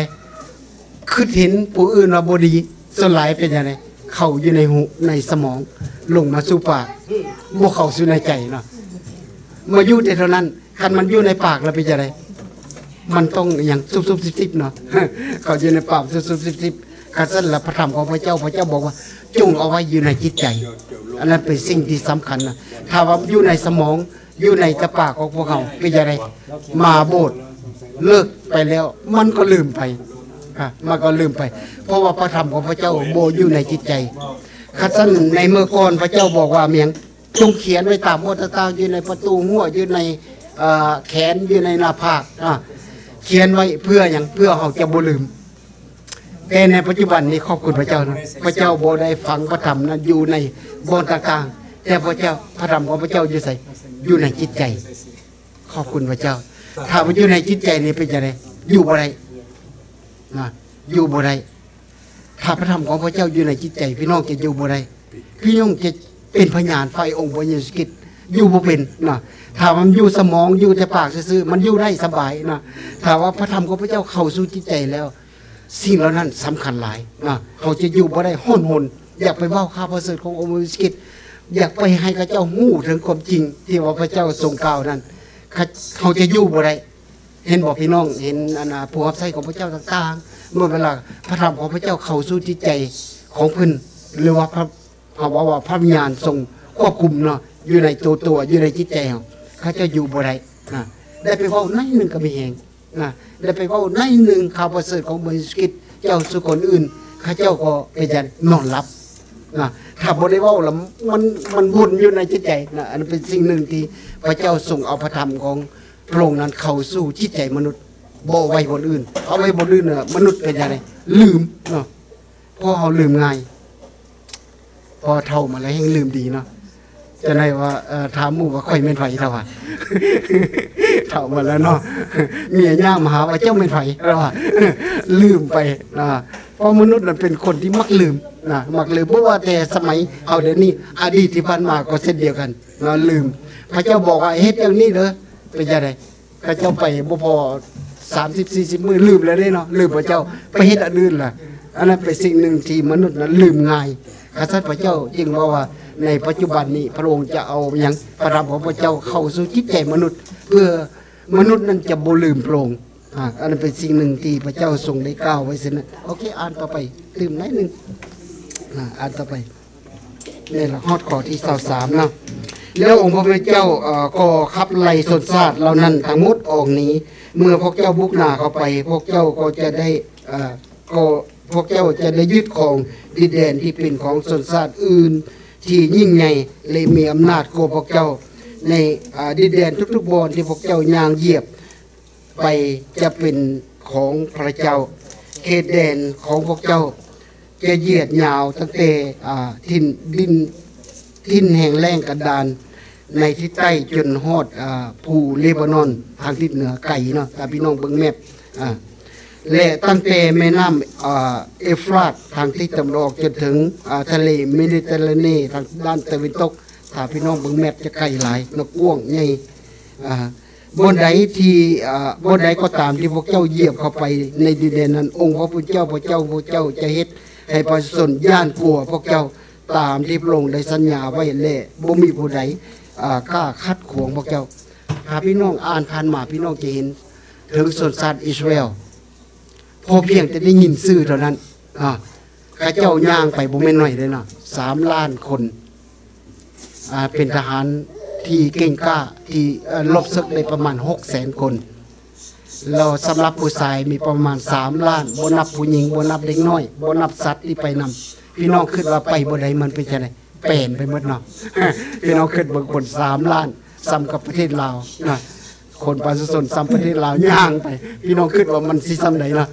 ຄິດເຫັນຜູ້ອື່ນວ່າບໍ່ດີ ສ່ວນຫຼາຍເປັນຈັ່ງໃດ? ເຂົ້າຢູ່ໃນຫູ ໃນສະໝອງ ລົງມາສູ່ປາກ ບໍ່ເຂົ້າສູ່ໃນໃຈເນາະ ມາຢູ່ແຕ່ເທົ່ານັ້ນ. ຄັນມັນຢູ່ໃນປາກແລ້ວເປັນຈັ່ງໃດ? ມັນຕ້ອງອີ່ຫຍັງ ຊຸບໆຊິບໆເນາະ ເຂົ້າຢູ່ໃນປາກຊຸບໆຊິບໆ. ຄັນຊັ້ນລະ ພະທຳຂອງພະເຈົ້າ ພະເຈົ້າບອກວ່າ ຈົ່ງເອົາໄວ້ຢູ່ໃນຈິດໃຈ. ອັນນັ້ນເປັນສິ່ງທີ່ສຳຄັນນະ. ຖ້າວ່າຢູ່ໃນສະໝອງ ຢູ່ໃນຕາປາກຂອງພວກເຮົາ ເປັນຈັ່ງໃດ? ມາໂບດ ເລີກໄປແລ້ວ ມັນກໍລືມໄປ ອາ ມັນກໍລືມໄປ ເພາະວ່າພະທຳຂອງພະເຈົ້າບໍ່ຢູ່ໃນຈິດໃຈ. ຄັນຊັ້ນໃນເມື່ອກ່ອນພະເຈົ້າບອກວ່າຫຍັງ? ຈົ່ງຂຽນໄວ້ຕາມບ່ອນຕ່າງໆ ຢູ່ໃນປະຕູຫົວ ຢູ່ໃນ ເອີ ແຂນ ຢູ່ໃນໜ້າຜາກ ອາ ຂຽນໄວ້ເພື່ອຫຍັງ? ເພື່ອເຮົາຈະບໍ່ລືມ. ແຕ່ໃນປັດຈຸບັນນີ້ ຂອບຄຸນພະເຈົ້ານະ ພະເຈົ້າບໍ່ໄດ້ຝັງພະທຳນັ້ນຢູ່ໃນບ່ອນຕ່າງໆ ແຕ່ພະເຈົ້າ ພະທຳຂອງພະເຈົ້າຢູ່ໃສ? ຢູ່ໃນຈິດໃຈ. ຂອບຄຸນພະເຈົ້າ. ຖ້າບໍ່ຢູ່ໃນຈິດໃຈນີ້ເປັນຈັ່ງໃດ? ຢູ່ບໍ່ໄດ້ນະ ຢູ່ບໍ່ໄດ້. ຖ້າພະທຳຂອງພະເຈົ້າຢູ່ໃນຈິດໃຈ ພີ່ນ້ອງຈະຢູ່ບໍ່ໄດ້. ພີ່ນ້ອງຈະເປັນພະຍານຝ່າຍອົງພະເຢຊູຄຣິດ ຢູ່ບໍ່ເປັນນະ. ຖ້າມັນຢູ່ສະໝອງ ຢູ່ແຕ່ປາກຊື່ໆ ມັນຢູ່ໄດ້ສະບາຍນະ. ຖ້າວ່າພະທຳຂອງພະເຈົ້າເຂົ້າສູ່ຈິດໃຈແລ້ວ ສິ່ງເຫຼົ່ານັ້ນສຳຄັນຫຼາຍນະ. ເຮົາຈະຢູ່ບໍ່ໄດ້ ຮ້ອນຮົນ ຢາກໄປເວົ້າຂ່າວປະເສີດຂອງອົງພະເຢຊູຄຣິດ ຢາກໄປໃຫ້ເຂົາເຈົ້າຮູ້ເຖິງຄວາມຈິງທີ່ວ່າພະເຈົ້າຊົງກ່າວນັ້ນ ເຮົາຈະຢູ່ບໍ່ໄດ້. ເຫັນບໍ່ພີ່ນ້ອງ? ເຫັນອັນນາ ຜູ້ຮັບໃຊ້ຂອງພະເຈົ້າຕ່າງໆ ເມື່ອເວລາພະທຳຂອງພະເຈົ້າເຂົ້າສູ່ຈິດໃຈຂອງເພິ່ນ ຫຼືວ່າພະ ເຮົາເວົ້າວ່າພະວິນຍານຊົງຄວບຄຸມເນາະ ຢູ່ໃນໂຕຕົວ ຢູ່ໃນຈິດໃຈເຮົາ ເຂົາເຈົ້າຢູ່ບໍ່ໄດ້ນະ. ໄດ້ໄປເວົ້າໜ້ອຍໜຶ່ງກໍມີແຮງນະ ໄດ້ໄປເວົ້າໜ້ອຍໜຶ່ງຂ່າວປະເສີດຂອງພະເຢຊູຄຣິດ ເຈົ້າສູ່ຄົນອື່ນ ເຂົາເຈົ້າກໍເປັນຫຍັງ? ນອນຫຼັບນະ. ຖ້າບໍ່ໄດ້ເວົ້າລະ ມັນ ມັນວົນຢູ່ໃນຈິດໃຈນະ. ອັນນັ້ນເປັນສິ່ງໜຶ່ງທີ່ພະເຈົ້າຊົງເອົາພະທຳຂອງ ພະອົງນັ້ນເຂົ້າສູ່ຈິດໃຈມະນຸດ ບໍ່ໄວ້ບ່ອນອື່ນ. ເອົາໄວ້ບ່ອນອື່ນນະ ມະນຸດເປັນຈັ່ງໃດ? ລືມເນາະ ເພາະເຮົາລືມງ່າຍ. ພໍເຖົ້າມາແລ້ວແຮ່ງລືມດີເນາະ. ຈະໄດ້ວ່າ ເອີ ຖາມໝູ່ວ່າຂ້ອຍແມ່ນໃຜ ເຖົ້າວ່າ ເຖົ້າມາແລ້ວເນາະ ເມຍຍ່າງມາຫາວ່າເຈົ້າແມ່ນໃຜ ເຈົ້າວ່າ ລືມໄປນະ. ເພາະມະນຸດນັ້ນເປັນຄົນທີ່ມັກລືມນະ ມັກລືມ. ບໍ່ວ່າແຕ່ສະໄໝເຮົາດຽວນີ້ ອະດີດທີ່ຜ່ານມາກໍເຊັ່ນດຽວກັນນະ ລືມ. ພະເຈົ້າບອກວ່າເຮັດຢ່າງນີ້ເດີ ເປັນຈັ່ງໃດ? ເຂົາເຈົ້າໄປບໍ່ພໍສາມສິບສີ່ສິບມື້ ລືມແລ້ວເດ້ເນາະ ລືມພະເຈົ້າ ໄປເຮັດອັນອື່ນລະ. ອັນນັ້ນເປັນສິ່ງໜຶ່ງທີ່ມະນຸດນັ້ນລືມງ່າຍ. ກະສັດພະເຈົ້າຈຶ່ງເວົ້າວ່າ ໃນປັດຈຸບັນນີ້ ພະອົງຈະເອົາຫຍັງ? ພະທຳຂອງພະເຈົ້າເຂົ້າສູ່ຈິດໃຈມະນຸດ ເພື່ອມະນຸດນັ້ນຈະບໍ່ລືມພະອົງ. ອາ ອັນນັ້ນເປັນສິ່ງໜຶ່ງທີ່ພະເຈົ້າຊົງໄດ້ກ່າວໄວ້ເຊັ່ນນັ້ນ. ໂອເຄ ອ່ານຕໍ່ໄປຕື່ມໜ້ອຍໜຶ່ງ ອາ ອ່ານຕໍ່ໄປ. ນີ້ລະຮອດຂໍ້ທີຊາວສາມເນາະ. ແລ້ວອົງພະຜູ້ເປັນເຈົ້າ ເອີ ກໍຂັບໄລ່ຊົນຊາດເຫຼົ່ານັ້ນທັງໝົດອອກໜີ. ເມື່ອພວກເຈົ້າບຸກໜ້າເຂົ້າໄປ ພວກເຈົ້າກໍຈະໄດ້ ເອີ ກໍພວກເຈົ້າຈະໄດ້ຍຶດຄອງດິນແດນທີ່ເປັນຂອງຊົນຊາດອື່ນທີ່ຍິ່ງໃຫຍ່ ແລະ ມີອຳນາດກວ່າພວກເຈົ້າ. ໃນ ອາ ດິນແດນທຸກໆບ່ອນທີ່ພວກເຈົ້າຍ່າງຢຽບ ໄປຈະເປັນຂອງພະເຈົ້າ. ເຂດແດນຂອງພວກເຈົ້າຈະຍຽດຍາວຕັ້ງແຕ່ ອາ ຖິ່ນດິນ ຖິ່ນແຫ້ງແລ້ງກັນດານໃນທິດໃຕ້ຈົນຮອດ ອາ ພູເລບານອນທາງທິດເໜືອໄກເນາະ. ຖ້າພີ່ນ້ອງເບິ່ງແມັບ ອາ ແລະ ຕັ້ງແຕ່ແມ່ນ້ຳ ອາ ເອຟຣາດທາງທິດຕາເວັນອອກຈົນເຖິງ ອາ ທະເລເມດີເຕຣາເນທາງດ້ານຕາເວັນຕົກ. ຖ້າພີ່ນ້ອງເບິ່ງແມັບຈະໄກຫຼາຍເນາະ ກວ້າງໃຫຍ່ ອາ ບ່ອນໃດທີ່ ເອີ ບ່ອນໃດກໍຕາມທີ່ພວກເຈົ້າຢຽບເຂົ້າໄປໃນດິນແດນນັ້ນ, ອົງພະຜູ້ເປັນເຈົ້າ ພະເຈົ້າ ພວກເຈົ້າຈະເຮັດໃຫ້ປະຊາຊົນຢ້ານກົວພວກເຈົ້າ, ຕາມທີ່ພະອົງໄດ້ສັນຍາໄວ້, ແລະ ບໍ່ມີຜູ້ໃດ ເອີ ກ້າຂັດຂວາງພວກເຈົ້າ. ຖ້າພີ່ນ້ອງອ່ານຜ່ານມາ, ພີ່ນ້ອງຈະເຫັນເຖິງຊົນຊາດອິດສະຣາເອລ, ພໍພຽງແຕ່ໄດ້ຍິນຊື່ເທົ່ານັ້ນ, ອາ, ເຂົາເຈົ້າຍ່າງໄປບໍ່ແມ່ນໜ້ອຍເດ້ເນາະ, ສາມລ້ານຄົນ. ອາ ເປັນທະຫານທີ່ເກັ່ງກ້າ ທີ່ ເອີ ລົບເສິກໄດ້ປະມານຫົກແສນຄົນ, ແລ້ວສຳລັບຜູ້ຊາຍມີປະມານສາມລ້ານ, ບໍ່ນັບຜູ້ຍິງ, ບໍ່ນັບເດັກນ້ອຍ, ບໍ່ນັບສັດທີ່ໄປນຳ. ພີ່ນ້ອງຄິດວ່າໄປບໍ່ໄດ້ ມັນເປັນຈັ່ງໃດ? ແປນໄປໝົດເນາະ. ພີ່ນ້ອງຄິດເບິ່ງຄົນສາມລ້ານ, ສ່ຳກັບປະເທດລາວນະ, ຄົນປະຊາຊົນສ່ຳປະເທດລາວຍ່າງໄປ. ພີ່ນ້ອງຄິດວ່າມັນຊິສ່ຳໃດເນາະ?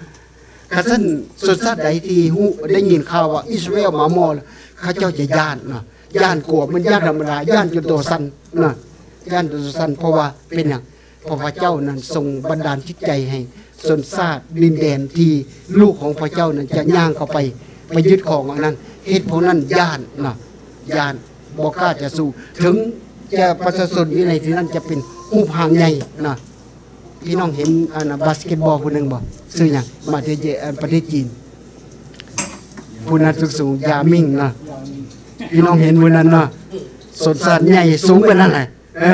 ຄັນຊັ້ນ ຊົນຊາດໃດທີ່ຮູ້ ໄດ້ຍິນຂ່າວວ່າອິດສະຣາເອລມາມໍລະ ເຂົາເຈົ້າຈະຢ້ານເນາະ, ຢ້ານກົວ, ມັນຢ້ານທຳມະດາ, ຢ້ານຈົນຕົວສັ່ນເນາະ, ຢ້ານຈົນຕົວສັ່ນ. ເພາະວ່າເປັນຫຍັງ? ເພາະພະເຈົ້ານັ້ນຊົງບັນດານຈິດໃຈໃຫ້ຊົນຊາດດິນແດນທີ່ລູກຂອງພະເຈົ້ານັ້ນຈະຍ່າງເຂົ້າໄປ ໄປຍຶດຄອງອັນນັ້ນ. ເຫດພວກນັ້ນຢ້ານເນາະ, ຢ້ານ ບໍ່ກ້າຈະສູ້ ເຖິງຈະປະຊາຊົນຢູ່ໃນທີ່ນັ້ນຈະເປັນຮູບຮ່າງໃຫຍ່ນະ. ພີ່ນ້ອງເຫັນອັນນະ ບາສເກັດບອລຜູ້ໜຶ່ງບໍ່? ຊື່ຫຍັງ? ມາແຕ່ ເອີ ປະເທດຈີນ ຜູ້ນັ້ນສູງໆ ຢາມິງນະ. ພີ່ນ້ອງເຫັນຜູ້ນັ້ນເນາະ? ຊົນຊາດໃຫຍ່ສູງປານນັ້ນແຫຼະ. ເອີ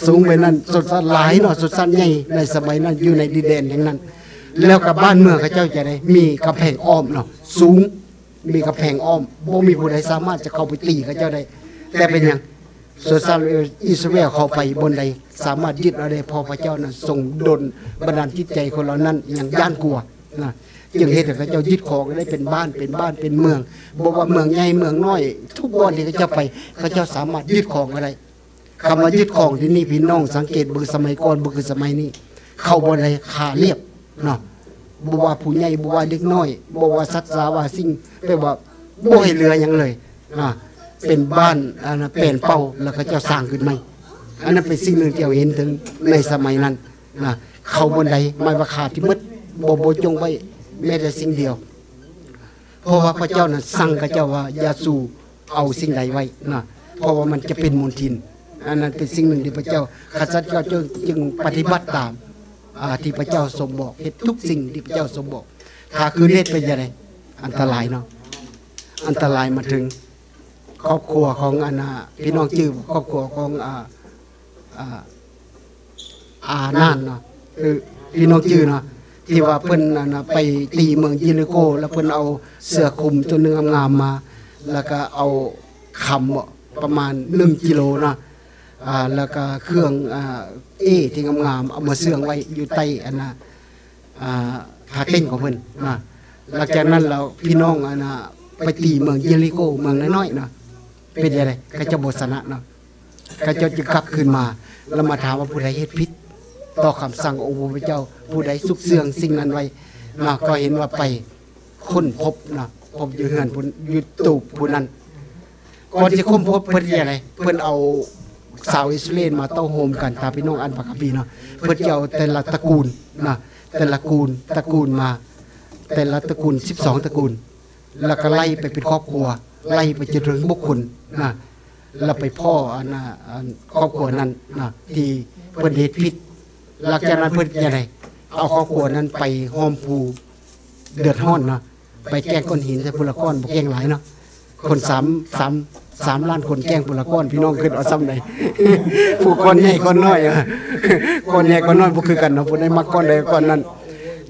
ສູງປານນັ້ນ, ຊົນຊາດຫຼາຍເນາະ, ຊົນຊາດໃຫຍ່ໃນສະໄໝນັ້ນ ຢູ່ໃນດິນແດນແຫ່ງນັ້ນ. ແລ້ວກໍບ້ານເມືອງເຂົາເຈົ້າຈະໄດ້ມີກຳແພງອ້ອມເນາະ, ສູງ ມີກຳແພງອ້ອມ, ບໍ່ມີຜູ້ໃດສາມາດຈະເຂົ້າໄປຕີເຂົາເຈົ້າໄດ້. ແຕ່ເປັນຫຍັງ? ຊົນຊາດອິດສະຣາເອລເຂົ້າໄປບ່ອນໃດ ສາມາດຍຶດເອົາໄດ້, ເພາະພະເຈົ້ານັ້ນຊົງດົນບັນດານຈິດໃຈຄົນເຫຼົ່ານັ້ນ ຍັງຢ້ານກົວນະ, ຈຶ່ງເຮັດໃຫ້ເຂົາເຈົ້າຍຶດຄອງໄດ້ເປັນບ້ານ ເປັນບ້ານ ເປັນເມືອງ. ບໍ່ວ່າເມືອງໃຫຍ່ເມືອງນ້ອຍ ທຸກບ່ອນທີ່ເຂົາເຈົ້າໄປ ເຂົາເຈົ້າສາມາດຍຶດຄອງເອົາໄດ້. ຄຳວ່າຍຶດຄອງທີ່ນີ້ ພີ່ນ້ອງສັງເກດເບິ່ງສະໄໝກ່ອນ ບໍ່ຄືສະໄໝນີ້, ເຂົາບໍ່ໄດ້ຂ້າລຽບເນາະ, ບໍ່ວ່າຜູ້ໃຫຍ່ ບໍ່ວ່າເດັກນ້ອຍ ບໍ່ວ່າສັດສາວາສິ່ງ, ແປວ່າບໍ່ໃຫ້ເຫຼືອຫຍັງເລີຍນະ. ເປັນບ້ານ ອັນນະ ແປນເປົ່າ ແລ້ວເຂົາເຈົ້າສ້າງຂຶ້ນໃໝ່. ອັນນັ້ນເປັນສິ່ງໜຶ່ງທີ່ເຮົາເຫັນເຖິງໃນສະໄໝນັ້ນນະ. ເຂົາບ່ອນໃດ ໝາຍວ່າຂ້າທີ່ໝົດ, ບໍ່ ບໍ່ຈົ່ງໄວ້ແມ້ແຕ່ສິ່ງດຽວ. ເພາະວ່າພະເຈົ້ານັ້ນສັ່ງເຂົາເຈົ້າວ່າ ຢ່າສູ່ເອົາສິ່ງໃດໄວ້ນະ, ເພາະວ່າມັນຈະເປັນມົນທິນ. ອັນນັ້ນເປັນສິ່ງໜຶ່ງທີ່ພະເຈົ້າ, ຂ້າພະເຈົ້າຈຶ່ງ ຈຶ່ງປະຕິບັດຕາມ ອ່າ ທີ່ພະເຈົ້າຊົງບອກ, ເຮັດທຸກສິ່ງທີ່ພະເຈົ້າຊົງບອກ. ຖ້າຄືເຮັດເປັນຈັ່ງໃດ? ອັນຕະລາຍເນາະ, ອັນຕະລາຍມາເຖິງຄອບຄົວຂອງ ອັນນະ ພີ່ນ້ອງຈື່ຄອບຄົວຂອງ ອ່າ ອ່າ ອານານເນາະ, ຄືພີ່ນ້ອງຈື່ເນາະ ທີ່ວ່າເພິ່ນ ອັນນະ ໄປຕີເມືອງເຢລິໂກ ແລ້ວເພິ່ນເອົາເສື້ອຄຸມຕົວໜຶ່ງງາມໆມາ ແລ້ວກໍເອົາຄຳປະມານໜຶ່ງກິໂລເນາະ, ອ່າ ແລ້ວກໍເຄື່ອງ ອ່າ ເອທີ່ງາມໆ ເອົາມາເຊື່ອງໄວ້ຢູ່ໃຕ້ ອັນນະ ອ່າ ຜ້າເຕັນຂອງເພິ່ນນະ. ຫຼັງຈາກນັ້ນແລ້ວ ພີ່ນ້ອງ ອັນນະ ໄປຕີເມືອງເຢລິໂກ ເມືອງນ້ອຍໆເນາະ, ເປັນຈັ່ງໃດ? ເຂົາເຈົ້າບໍ່ຊະນະເນາະ. ເຂົາເຈົ້າຈຶ່ງກັບຄືນມາ ແລ້ວມາຖາມວ່າ ຜູ້ໃດເຮັດຜິດຕໍ່ຄຳສັ່ງຂອງອົງພະເຈົ້າ? ຜູ້ໃດຊຸກເຊື່ອງສິ່ງນັ້ນໄວ້ເນາະ? ກໍເຫັນວ່າໄປຄົ້ນພົບເນາະ, ພົບຢູ່ເຮືອນພຸ້ນ, ຢູ່ຕູບຜູ້ນັ້ນ. ກ່ອນຊິຄົ້ນພົບ ເພິ່ນເຮັດຈັ່ງໃດ? ເພິ່ນເອົາຊາວອິດສະຣາເອລມາເຕົ້າໂຮມກັນ, ຖ້າພີ່ນ້ອງອ່ານພະຄຳພີເນາະ, ເພິ່ນຈະເອົາແຕ່ລະຕະກູນນະ, ແຕ່ລະກູນ, ຕະກູນມາ, ແຕ່ລະຕະກູນ ສິບສອງຕະກູນ, ແລ້ວກໍໄລ່ໄປເປັນຄອບຄົວ, ໄລ່ໄປຈົນເຖິງບຸກຄົນນະ, ແລ້ວໄປພໍ້ ອັນນະ ອັນ ຄອບຄົວນັ້ນນະ ທີ່ເພິ່ນເຮັດຜິດ. ຫຼັງຈາກນັ້ນເພິ່ນເຮັດຈັ່ງໃດ? ເອົາຄອບຄົວນັ້ນໄປຫ້ອມພູເດືອດຮ້ອນເນາະ, ໄປແກ່ງກ້ອນຫີນໃສ່ຜູ້ລະກ້ອນ, ບໍ່ແກ່ງຫຼາຍເນາະ, ຄົນສາມ ສາມ ສາມລ້ານຄົນແກ່ງຜູ້ລະກ້ອນ, ພີ່ນ້ອງຄິດວ່າສ່ຳໃດ? ຜູ້ກ້ອນໃຫຍ່ກ້ອນນ້ອຍ ອະ ກ້ອນໃຫຍ່ກ້ອນນ້ອຍບໍ່ຄືກັນເນາະ, ຜູ້ໃດມັກກ້ອນໃດກ້ອນນັ້ນ.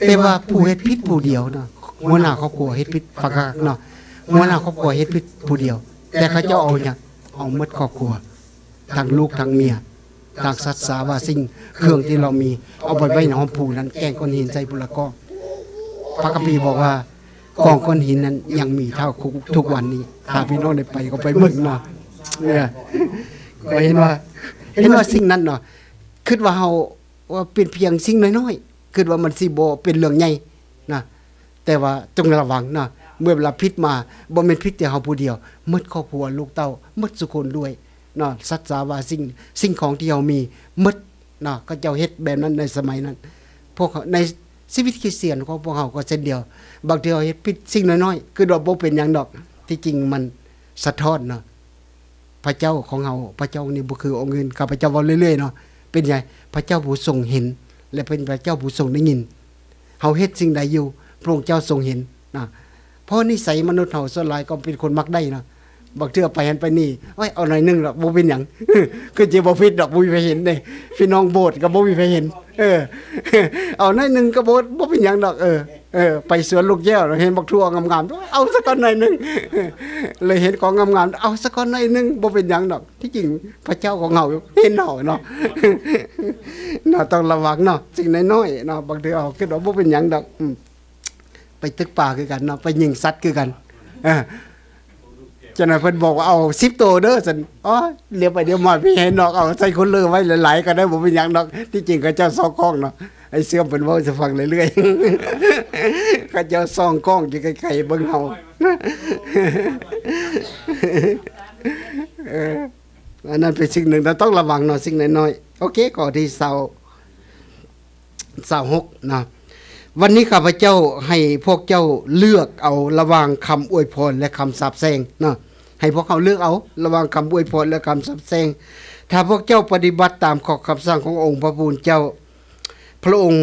ແຕ່ວ່າຜູ້ເຮັດຜິດຜູ້ດຽວເນາະ, ຫົວໜ້າຄອບຄົວເຮັດຜິດ ຟັງຄັກໆເນາະ, ຫົວໜ້າຄອບຄົວເຮັດຜິດຜູ້ດຽວ, ແຕ່ເຂົາເຈົ້າເອົາຫຍັງ? ເອົາໝົດຄອບຄົວ, ທັງລູກທັງເມຍ, ທັງສັດສາວາສິ່ງ, ເຄື່ອງທີ່ລາວມີ ເອົາໄປໄວ້ໃນຫ້ອມພູນັ້ນ, ແກ່ງກ້ອນຫີນໃສ່ຜູ້ລະກ້ອນ. ພະຄຳພີບອກວ່າ ກອງກ້ອນຫີນນັ້ນຍັງມີເທົ່າທຸກວັນນີ້, ຖ້າພີ່ນ້ອງໄດ້ໄປກໍໄປເບິ່ງເນາະ. ເອີ ກໍເຫັນວ່າ ເຫັນວ່າສິ່ງນັ້ນເນາະ, ຄິດວ່າເຮົາວ່າເປັນພຽງສິ່ງນ້ອຍໆ, ຄິດວ່າມັນຊິບໍ່ເປັນເລື່ອງໃຫຍ່ນະ. ແຕ່ວ່າຈົ່ງລະວັງເນາະ, ເມື່ອເວລາຜິດມາ ບໍ່ແມ່ນຜິດແຕ່ເຮົາຜູ້ດຽວ, ໝົດຄອບຄົວ ລູກເຕົ້າ ໝົດສູ່ຄົນດ້ວຍເນາະ, ສັດສາວາສິ່ງ ສິ່ງຂອງທີ່ເຮົາມີໝົດເນາະ. ເຂົາເຈົ້າເຮັດແບບນັ້ນໃນສະໄໝນັ້ນ. ພວກເຮົາ ໃນຊີວິດຄຣິສຕຽນຂອງພວກເຮົາກໍເຊັ່ນດຽວ, ບາງເທື່ອເຮົາເຮັດຜິດສິ່ງນ້ອຍໆ ຄິດວ່າບໍ່ເປັນຫຍັງດອກ, ທີ່ຈິງມັນສະທ້ອນເນາະ. ພະເຈົ້າຂອງເຮົາ ພະເຈົ້ານີ້ບໍ່ຄືອົງອື່ນ, ຂ້າພະເຈົ້າເວົ້າເລື້ອຍໆເນາະ, ເປັນຫຍັງ? ພະເຈົ້າຜູ້ຊົງເຫັນ ແລະ ເປັນພະເຈົ້າຜູ້ຊົງໄດ້ຍິນ. ເຮົາເຮັດສິ່ງໃດຢູ່ ພະອົງເຈົ້າຊົງເຫັນນະ. ເພາະນິໄສມະນຸດເຮົາສ່ວນຫຼາຍກໍເປັນຄົນມັກໄດ້ເນາະ, ບາງເທື່ອໄປຫັ້ນໄປນີ້ ໂອ້ຍ ເອົາໜ້ອຍໜຶ່ງດອກ ບໍ່ເປັນຫຍັງ, ຄືຊິບໍ່ຜິດດອກ ບໍ່ມີໃຜເຫັນເດ້, ພີ່ນ້ອງໂບດກໍບໍ່ມີໃຜເຫັນ. ເອີ ເອົາໜ້ອຍໜຶ່ງກໍບໍ່ ບໍ່ເປັນຫຍັງດອກ. ເອີ ເອີ ໄປສວນລູກແກ້ວ ເຫັນບັກຖົ່ວງາມໆ ເອົາສາກ່ອນໜ້ອຍໜຶ່ງ, ເລີຍເຫັນຂອງງາມໆ ເອົາສາກ່ອນໜ້ອຍໜຶ່ງ ບໍ່ເປັນຫຍັງດອກ. ທີ່ຈິງພະເຈົ້າຂອງເຮົາເຫັນເຮົາເນາະ, ເນາະ ຕ້ອງລະວັງເນາະ, ສິ່ງນ້ອຍໆເນາະ, ບາງເທື່ອເຮົາຄິດວ່າບໍ່ເປັນຫຍັງດອກ, ອືມ ໄປຕຶກປາຄືກັນເນາະ, ໄປຍິງສັດຄືກັນ. ເອີ ຈັກໜ້ອຍເພິ່ນບອກວ່າ ເອົາສິບໂຕເດີ ຊັ້ນ. ໂອ້ຍ ຫຼຽວໄປຫຼຽວມາ ພີ່ໃຫ້ນອກເອົາໃສ່ຄູນເລີໄວ້ຫຼາຍໆ ກໍໄດ້ ບໍ່ເປັນຫຍັງດອກ. ທີ່ຈິງເຂົາເຈົ້າຊອງກ້ອງເນາະ, ໄອ້ເຊື່ອມເພິ່ນເວົ້າສູ່ຟັງເລື້ອຍໆ ເຂົາເຈົ້າຊອງກ້ອງຢູ່ໄກໆເບິ່ງເຮົາ. ເອີ ອັນນັ້ນເປັນສິ່ງໜຶ່ງທີ່ຕ້ອງລະວັງເນາະ, ສິ່ງນ້ອຍໆ. ໂອເຄ ຂໍ້ທີຊາວ ຊາວຫົກນະ. ວັນນີ້ຂ້າພະເຈົ້າໃຫ້ພວກເຈົ້າເລືອກເອົາລະຫວ່າງຄຳອວຍພອນ ແລະ ຄຳສາບແຊ່ງເນາະ. ໃຫ້ພວກເຮົາເລືອກເອົາລະຫວ່າງຄຳອວຍພອນ ແລະ ຄຳສາບແຊ່ງ. ຖ້າພວກເຈົ້າປະຕິບັດຕາມຂໍ້ຄຳສັ່ງຂອງອົງພະຜູ້ເປັນເຈົ້າ, ພະອົງ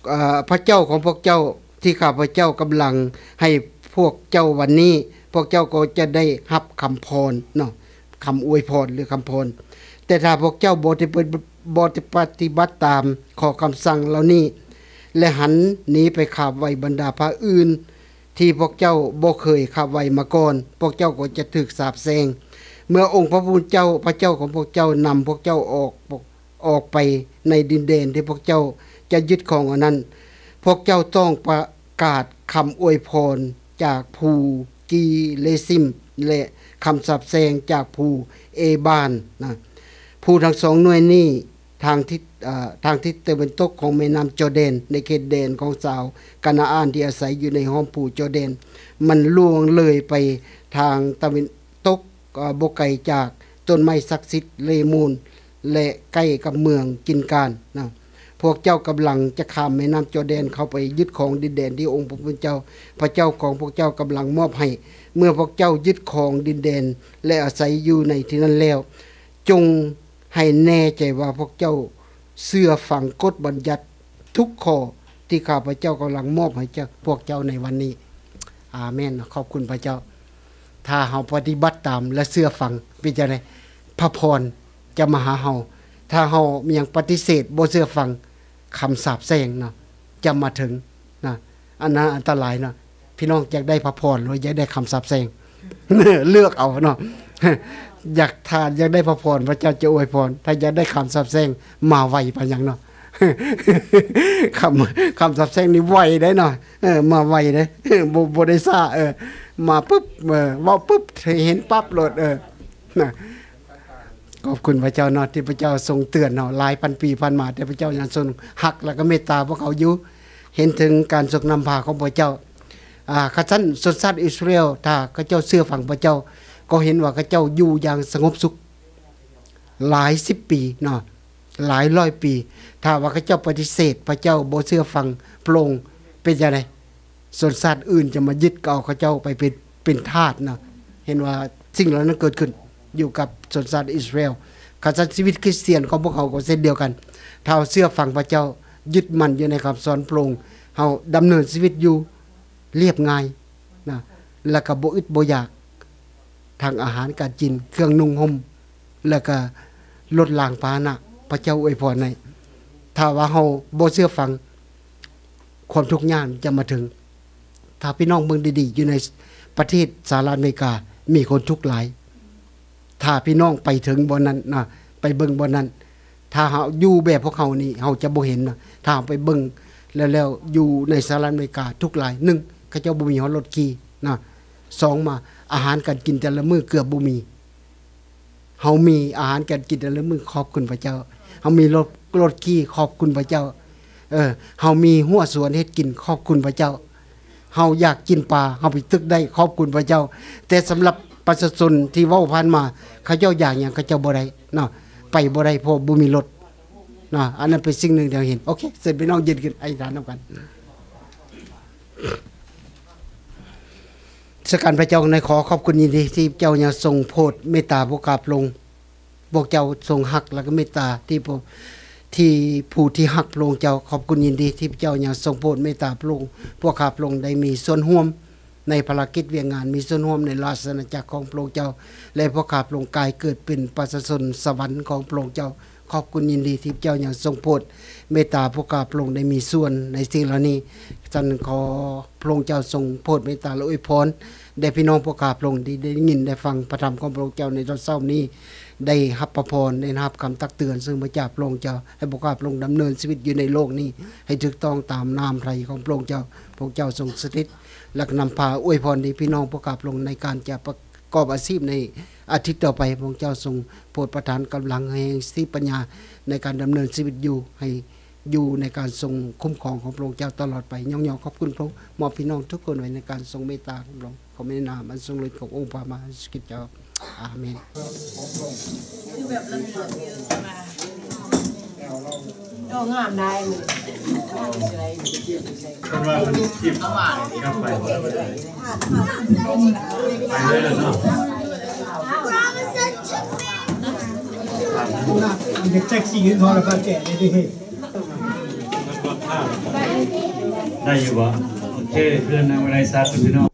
ເອີ ພະເຈົ້າຂອງພວກເຈົ້າ ທີ່ຂ້າພະເຈົ້າກຳລັງໃຫ້ພວກເຈົ້າວັນນີ້, ພວກເຈົ້າກໍຈະໄດ້ຮັບຄຳພອນເນາະ, ຄຳອວຍພອນ ຫຼື ຄຳພອນ. ແຕ່ຖ້າພວກເຈົ້າບໍ່ໄດ້ປະ ບໍ່ໄດ້ປະຕິບັດຕາມຂໍ້ຄຳສັ່ງເຫຼົ່ານີ້ ແລະ ຫັນໜີໄປຂາບໄຫວ້ບັນດາພະອື່ນ ທີ່ພວກເຈົ້າບໍ່ເຄີຍຂາບໄຫວ້ມາກ່ອນ, ພວກເຈົ້າກໍຈະຖືກສາບແຊ່ງ. ເມື່ອອົງພະຜູ້ເປັນເຈົ້າ ພະເຈົ້າຂອງພວກເຈົ້ານຳພວກເຈົ້າອອກ ອອກໄປໃນດິນແດນທີ່ພວກເຈົ້າຈະຍຶດຄອງອັນນັ້ນ, ພວກເຈົ້າຕ້ອງປະກາດຄຳອວຍພອນຈາກພູກີເລຊິມ ແລະ ຄຳສາບແຊ່ງຈາກພູເອບານນະ. ພູທັງສອງໜ່ວຍນີ້ ທາງທິດ ເອີ ທາງທິດຕາເວັນຕົກຂອງແມ່ນ້ຳຈໍແດນ, ໃນເຂດແດນຂອງຊາວການາອານທີ່ອາໄສຢູ່ໃນອ້ອມພູຈໍແດນ, ມັນລ່ວງເລີຍໄປທາງຕາເວັນຕົກ ເອີ ບໍ່ໄກຈາກຕົ້ນໄມ້ສັກສິດເລໂມນ ແລະ ໃກ້ກັບເມືອງກິນການນະ. ພວກເຈົ້າກຳລັງຈະຂ້າມແມ່ນ້ຳຈໍແດນເຂົ້າໄປຍຶດຄອງດິນແດນທີ່ອົງພະຜູ້ເປັນເຈົ້າ ພະເຈົ້າຂອງພວກເຈົ້າກຳລັງມອບໃຫ້. ເມື່ອພວກເຈົ້າຍຶດຄອງດິນແດນ ແລະ ອາໄສຢູ່ໃນທີ່ນັ້ນແລ້ວ, ຈົ່ງໃຫ້ແນ່ໃຈວ່າພວກເຈົ້າເຊື່ອຟັງກົດບັນຍັດທຸກຂໍ້ທີ່ຂ້າພະເຈົ້າກຳລັງມອບໃຫ້ເຈົ້າ ພວກເຈົ້າໃນວັນນີ້. ອາເມນ. ຂອບຄຸນພະເຈົ້າ. ຖ້າເຮົາປະຕິບັດຕາມ ແລະ ເຊື່ອຟັງ ເປັນຈັ່ງໃດ? ພະພອນຈະມາຫາເຮົາ. ຖ້າເຮົາມີຫຍັງປະຕິເສດ ບໍ່ເຊື່ອຟັງ, ຄຳສາບແຊ່ງເນາະ ຈະມາເຖິງນະ. ອັນນັ້ນອັນຕະລາຍເນາະ. ພີ່ນ້ອງຢາກໄດ້ພະພອນ ຫຼື ຢາກໄດ້ຄຳສາບແຊ່ງ? ເລືອກເອົາເນາະ. ຢາກ ຖ້າຢາກໄດ້ພະພອນ ພະເຈົ້າຈະອວຍພອນ, ຖ້າຢາກໄດ້ຄຳສາບແຊ່ງ ມາໄວປານຫຍັງເນາະ. ຄຳ ຄຳສາບແຊ່ງນີ້ໄວເດ້ເນາະ. ເອີ ມາໄວເດ້ ບໍ່ ບໍ່ໄດ້ຊ້າ. ເອີ ມາປຶບ ເອີ ເວົ້າປຶບ ເຫັນປັບໂລດ. ເອີ ນະ ຂອບຄຸນພະເຈົ້າເນາະ ທີ່ພະເຈົ້າຊົງເຕືອນເຮົາຫຼາຍພັນປີຜ່ານມາ, ແຕ່ພະເຈົ້າຍັງຊົງຮັກ ແລະ ກໍເມດຕາພວກເຮົາຢູ່, ເຫັນເຖິງການຊົງນຳພາຂອງພະເຈົ້າ. ອາ ຄັນຊັ້ນ ຊົນຊາດອິດສະຣາເອລ ຖ້າເຂົາເຈົ້າເຊື່ອຟັງພະເຈົ້າ ກໍເຫັນວ່າເຂົາເຈົ້າຢູ່ຢ່າງສະຫງົບສຸກຫຼາຍສິບປີເນາະ, ຫຼາຍຮ້ອຍປີ. ຖ້າວ່າເຂົາເຈົ້າປະຕິເສດພະເຈົ້າ, ບໍ່ເຊື່ອຟັງພະອົງ, ເປັນຈັ່ງໃດ? ຊົນຊາດອື່ນຈະມາຍຶດເອົາເຂົາເຈົ້າໄປເປັນ ເປັນທາດເນາະ. ເຫັນວ່າສິ່ງເຫຼົ່ານັ້ນເກີດຂຶ້ນຢູ່ກັບຊົນຊາດອິດສະຣາເອລ. ຄັນຊັ້ນຊີວິດຄຣິສຕຽນຂອງພວກເຮົາກໍເຊັ່ນດຽວກັນ. ຖ້າເຮົາເຊື່ອຟັງພະເຈົ້າ, ຍຶດໝັ້ນຢູ່ໃນຄຳສອນພະອົງ, ເຮົາດຳເນີນຊີວິດຢູ່ລຽບງ່າຍນະ, ແລ້ວກໍບໍ່ອຶດບໍ່ຢາກ ທັງອາຫານການກິນ, ເຄື່ອງນຸ່ງຫົ່ມ ແລ້ວກະລົດລາງພາຫະນະ, ພະເຈົ້າອວຍພອນໃຫ້. ຖ້າວ່າເຮົາບໍ່ເຊື່ອຟັງ, ຄວາມທຸກຍາກຈະມາເຖິງ. ຖ້າພີ່ນ້ອງເບິ່ງດີໆ ຢູ່ໃນປະເທດສະຫະລັດອາເມລິກາ ມີຄົນທຸກຫຼາຍ. ຖ້າພີ່ນ້ອງໄປເຖິງບ່ອນນັ້ນນະ, ໄປເບິ່ງບ່ອນນັ້ນ, ຖ້າເຮົາຢູ່ແບບພວກເຮົານີ້ ເຮົາຈະບໍ່ເຫັນນະ. ຖ້າເຮົາໄປເບິ່ງແລ້ວ ແລ້ວຢູ່ໃນສະຫະລັດອາເມລິກາທຸກຫຼາຍ, ໜຶ່ງ ເຂົາເຈົ້າບໍ່ມີຮອດລົດຂີ່ນະ, ສອງ ມາ ອາຫານການກິນແຕ່ລະມື້ເກືອບບໍ່ມີ. ເຮົາມີອາຫານການກິນແຕ່ລະມື້ ຂອບຄຸນພະເຈົ້າ. ເຮົາມີລົດ ລົດຂີ່ ຂອບຄຸນພະເຈົ້າ. ເອີ ເຮົາມີຮົ້ວສວນເຮັດກິນ ຂອບຄຸນພະເຈົ້າ. ເຮົາຢາກກິນປາ ເຮົາໄປຕຶກໄດ້ ຂອບຄຸນພະເຈົ້າ. ແຕ່ສຳລັບປະຊາຊົນທີ່ເວົ້າຜ່ານມາ ເຂົາເຈົ້າຢາກຫຍັງ ເຂົາເຈົ້າບໍ່ໄດ້ເນາະ, ໄປບໍ່ໄດ້ ເພາະບໍ່ມີລົດເນາະ. ອັນນັ້ນເປັນສິ່ງໜຶ່ງທີ່ເຮົາເຫັນ. ໂອເຄ ເຊີນພີ່ນ້ອງຢືນຂຶ້ນ ອະທິຖານນຳກັນ. ສະກັນພະເຈົ້າ ໃນຂໍຂອບຄຸນຍິນດີທີ່ເຈົ້າຍັງຊົງໂຜດເມດຕາພວກຂ້າພະອົງ. ພວກເຈົ້າຊົງຮັກ ແລະ ກໍເມດຕາທີ່ຜູ້ ທີ່ຜູ້ທີ່ຮັກພະອົງເຈົ້າ. ຂອບຄຸນຍິນດີທີ່ພະເຈົ້າຍັງຊົງໂຜດເມດຕາພະອົງ. ພວກຂ້າພະອົງໄດ້ມີສ່ວນຮ່ວມໃນພາລະກິດວຽກງານ, ມີສ່ວນຮ່ວມໃນລາຊະອານາຈັກຂອງພະອົງເຈົ້າ ແລະ ພວກຂ້າພະອົງກາຍເກີດເປັນປະຊາຊົນສະຫວັນຂອງພະອົງເຈົ້າ. ຂອບຄຸນຍິນດີທີ່ເຈົ້າຍັງຊົງໂຜດເມດຕາພວກຂ້າພະອົງໄດ້ມີສ່ວນໃນສິ່ງເຫຼົ່ານີ້. ສັນຂໍພະອົງເຈົ້າຊົງໂຜດເມດຕາ ແລະ ອວຍພອນແດ່ພີ່ນ້ອງພວກຂ້າພະອົງທີ່ໄດ້ຍິນໄດ້ຟັງພະທຳຂອງພະອົງເຈົ້າໃນຕອນເຊົ້ານີ້, ໄດ້ຮັບພະພອນ, ໄດ້ຮັບຄຳຕັກເຕືອນເຊິ່ງມາຈາກພະອົງເຈົ້າ, ໃຫ້ພວກຂ້າພະອົງດຳເນີນຊີວິດຢູ່ໃນໂລກນີ້ໃຫ້ຖືກຕ້ອງຕາມນ້ຳພະໄທຂອງພະອົງເຈົ້າ. ພະອົງເຈົ້າຊົງສະຖິດ ແລະ ນຳພາອວຍພອນໃຫ້ພີ່ນ້ອງພວກຂ້າພະອົງໃນການຈະປະ ກອບອາຊີບໃນອາທິດຕໍ່ໄປ. ພະອົງເຈົ້າຊົງໂປດປະທານກຳລັງແຮງສະຕິປັນຍາໃນການດຳເນີນຊີວິດຢູ່ ໃຫ້ຢູ່ໃນການຊົງຄຸ້ມຄອງຂອງພະອົງເຈົ້າຕະຫຼອດໄປ. ຍ້ອງຍໍຂອບຄຸນພະອົງ, ມອບພີ່ນ້ອງທຸກຄົນໄວ້ໃນການຊົງເມດຕາຂອງພະອົງ. ຂໍໃນນາມອັນຊົງເລີດຂອງອົງພະມະຫາສະສັດເຈົ້າ. ອາເມນ. ຄືແບບລະເມີດຢູ່ ໂອ້ ງາມຫຼາຍ. ເພິ່ນວ່າເພິ່ນຊິກັບໄປ ໄປເລີຍເນາະ. ເຊັກຊີຂຶ້ນເຂົາລະ ແກະໄດ້ເດ້. ໄດ້ຢູ່ບໍ່? ໂອເຄ ເພື່ອນນາງວິໄລສັກ ພີ່ນ້ອງ.